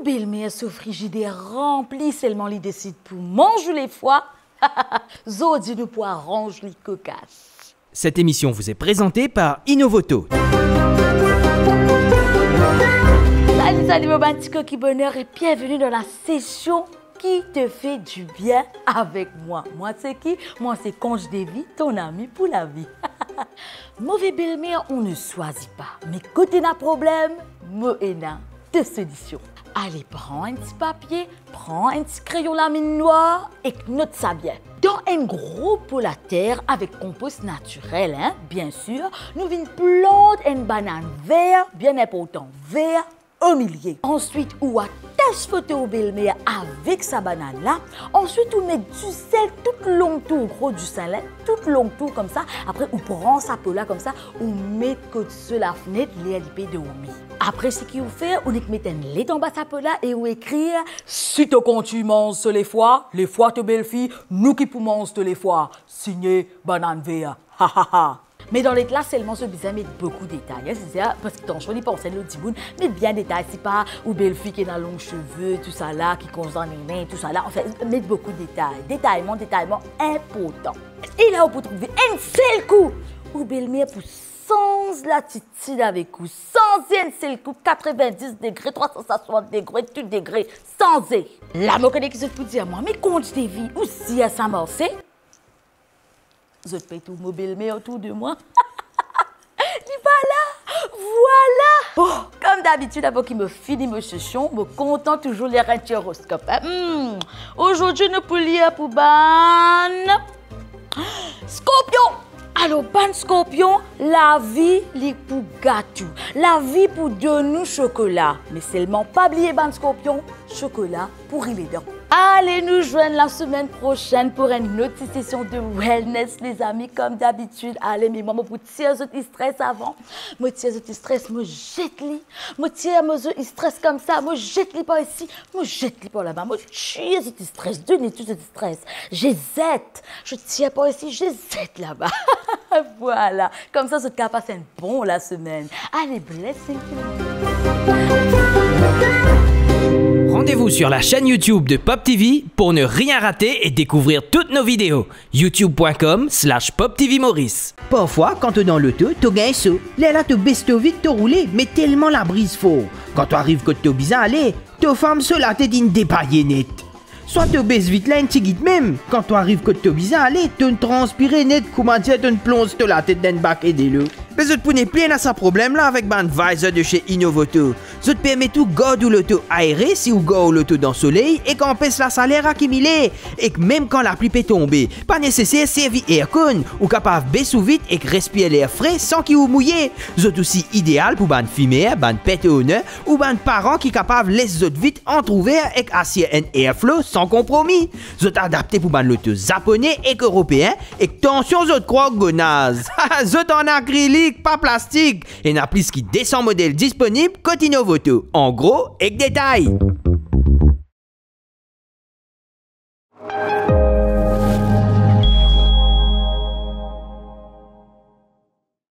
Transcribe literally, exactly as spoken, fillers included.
Belmer so frizider ranpli, selman li desid pou manz ou lefwa. Zordi nou pou aranz li kokas. Cette émission vous est présentée par Innovoto. Salut, salut, mon bann ti koki boner et bienvenue dans la session qui te fait du bien avec moi. Moi, c'est qui? Moi, c'est Conche de Vie, ton ami pour la vie. Mauvais belle-mère, on ne choisit pas. Me kot ena problem, mo ena de solision. Ale, pran enn ti papie, pran enn ti kreyon laminn nwar ek not sa bien. Dan enn gro pol ater avek konpos natirel, hein, bien sir, nou vinn plant enn banann ver, bien inportan, ver omilie. Answit, ou atas foto ou belmer avek sa banann la. Answit, ou met disel toutlong tour gro disin la, toutlong tour koumsa. Apre, ou pran sa po la koumsa, ou met kot so lafnet, ler li pe dormi. Apre, seki ou fer, ou nek met enn let anba sa po la e ou ekrir, "Si to kontign manz to lefwa, lefwa to belfi, nou ki pou manz to lefwa. Signe Banann Ver." Ha, ha, ha. Me dan let la selman, zot bizin met boukou detay, hein, se sa, parski tansion li panse lot dimoun, met bien detay, si pa ou belfi ki ena long seve, tousala, ki konzan nene, tousala, anfin, met boukou detay. Detayman, detayman inportan. E la, ou pou trouve enn sel kou, ou belmer pou sanz latitid avek ou, sanze enn sel kou, katrevenndis degre, trwa san swasant degre, tou degre, sanze. La, mo kone ki zot pou dir mwa, "Me Conche de Vie, ou sir sa marse?" Zot pe trouv mo belmer otour de mwa. Li pa la. Vwala. Bon, kom dabitid, avan ki mo fini mo sesion, mo kontan touzour lir enn ti oroskop, hein. Hmm. Zordi nou pou lir pou bann Skorpion. Alor, bann Skorpion, lavi li pou gat ou. Lavi pou donn ou sokola. Me selman pa bliye, bann Skorpion, sokola pou ri ledan. Ale, nou zwenn lasemenn prosenn pou enn lot ti sesion de wellness, lezami, kom dabitid. Ale, me mwa, mo pou tir zot stres avan. Mo tir zot stres, mo zet li. Mo tir mo zot stres koumsa, mo zet li par isi, mo zet li par laba. Mo tir zot stres, donn tou zot stres. Je zet, je tir par isi, je zet laba. Vwala. Koumsa, zot kapav pas enn bon lasemenn. Ale, blessing. Rendez-vous sur la chaîne YouTube de Pop T V pour ne rien rater et découvrir toutes nos vidéos. youtube point com slash pop T V Maurice. Parfwa, kan to dan loto, to gagn so. Lerla to bes to vit, to roule, me telman labriz for. Kan to ariv kot to bizin ale, to fam so latet inn depaye net. Swa to bes vit la enn tigit mem, kan to ariv kot to bizin ale, to'nn transpire net, koumadir to'nn plonz to latet dan enn bake delo. Me zot pou nepli ena sa problem la avek bann visor de chez Innovoto. Zot permet ou gard ou loto aere si ou gar ou loto dan soley ek anpes lasaler akimile. Ek mem kan lapli pe tonbe, pa neseser servi aircon, ou kapav bes ou vit ek respir ler fre san ki ou mouye. Zot osi ideal pou bann fimer, bann pet owner ou bann paran ki kapav les zot vit antrouver ek asir enn airflow san konpromi. Zot adapte pou bann loto zapone ek eropeen, ek tansion zot krwar gonaz. Zot an akrilik, pa plastik. Ena plis ki de san model disponib kot Innovoto, an gro ek detay.